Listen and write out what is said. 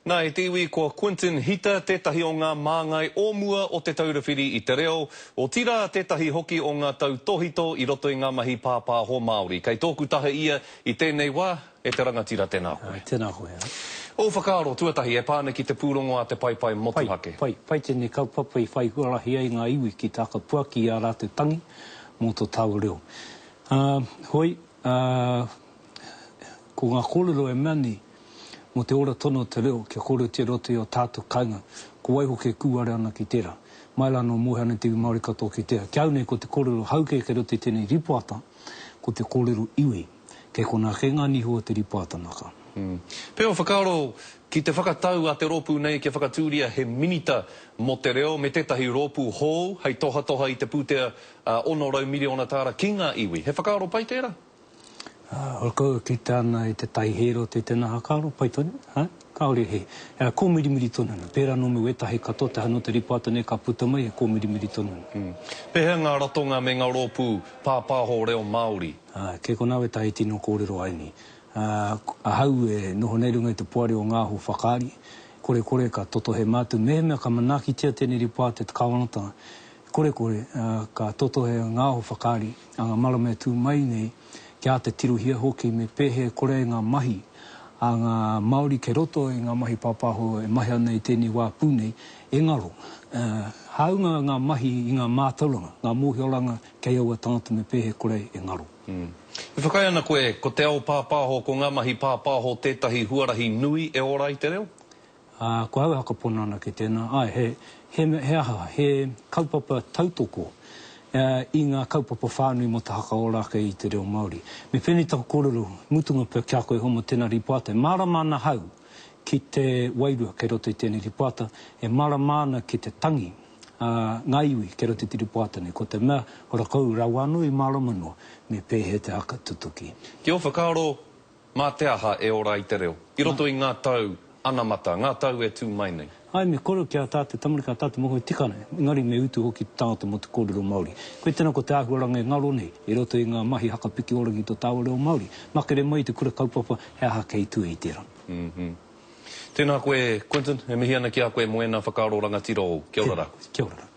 Nā, e te iwi, ko Quinton Hita tētahi o ngā māngai o mua o Te Taura Whiri i te Reo, otirā tētahi hoki o ngā tautōhito i roto i ngā mahi pāpāho Māori. Kei tōku taha ia i tēnei wā, e te rangatira, tēnā koe. Tēnā koe. Ō whakaaro, tuatahi, e pā ana ki te pūrongo a Te Paepae Motuhake. Pai, pai, pai tēnei kaupapa i whai huarahi ai ngā iwi ki te whakapuaki i ā rātou tangi mō tō tāua reo. Ā, hoi, ā, ko ngā kōrero e mea nei, mō te ora tonu o te reo kia kōrerotia i roto i ō tātou kāinga, ko wai hoki e kūare ana ki tērā. Mai rā anō mōhio ana te iwi Māori katoa ki tērā. Ki a au nei ko te kōrero hauke kei roto i tēnei ripoata, ko te kōrero iwi. Kei konā kē ngā niho o te ripoata naka. Pea o whakaaro ki te whakatau a te rōpū nei kia whakatūria he minita mō te reo me tētahi rōpū hou hei tohatoha i te pūtea 600 miriona tāra ki ngā iwi. He whakaaro pai tērā? Ā, koutou kite ana i te tai hēro te tēnā hakaaro, pai tonu, ā, kāore he, ā, kōmirimiri tonu ana. Pērā nō me wētahi katoa te hanga o te rīpoata nei ka puta mai he kōmirimiri tonu ana. Pēhea ngā ratonga me ngā rōpū pāpāho reo Māori? Ā, kei konā wētahi tino kōrero ai nei. Ā, ahau e noho nei runga i te poari o Ngā Aho Whakaari, korekore ka totohe mātou mehemea ka manaakitia tēnei rīpoata e te kāwanatanga, korekore, ā, ka totohe Ngā Aho Whakaari, a ngā marama e tū mai nei, kia āta tirohia hoki me pēhea e kore ai ngā mahi a ngā Māori kei roto i ngā mahi pāpāho e mahi ana i tēnei wā pū nei, e ngaro. Hāunga ngā mahi i ngā mātauranga, ngā mōhioranga kei aua tangata me pēhea e kore ai e ngaro. E whakaae ana koe, ko te ao pāpāho, ko ngā mahi pāpāho tētahi huarahi nui e ora ai te reo? Ā, ko au e whakapono ana ki tēnā, āe, he, he, he aha, he kaupapa tautoko i ngā kaupapa whānui mō te hakaora ake i te reo Māori. Me pēnei taku kōrero mutunga pea ki a koe hoa mō tēnā rīpoata, e mārama ana ahau ki te wairua kei roto i tēnei rīpoata, e mārama ana ki te tangi a ngā iwi kei roto i te rīpoata nei, ko te mea, ora kau rawa anō i mārama noa me pēhea te haka tutuki. Ki ō whakaaro, Mā te aha e ora ai te reo i roto i ngā tau anamata, ngā tau e tū mai nei? Āe, me kōrero ki a tātou tamariki, a tātou mokopuna, tika ana, engari me utu hoki te tangata mō te kōrero Māori. Koia tēnā ko te āhuaranga e ngaro nei i roto i ngā mahi hakapiki ora ki tō tāua reo Māori. Makere mai i te kura kaupapa, he aha kei tua i tērā? Tēnā koe, Quinton, e mihi ana ki a koe mō ēnā whakaaro rangatira ōu. Kia ora rā. Kia ora rā.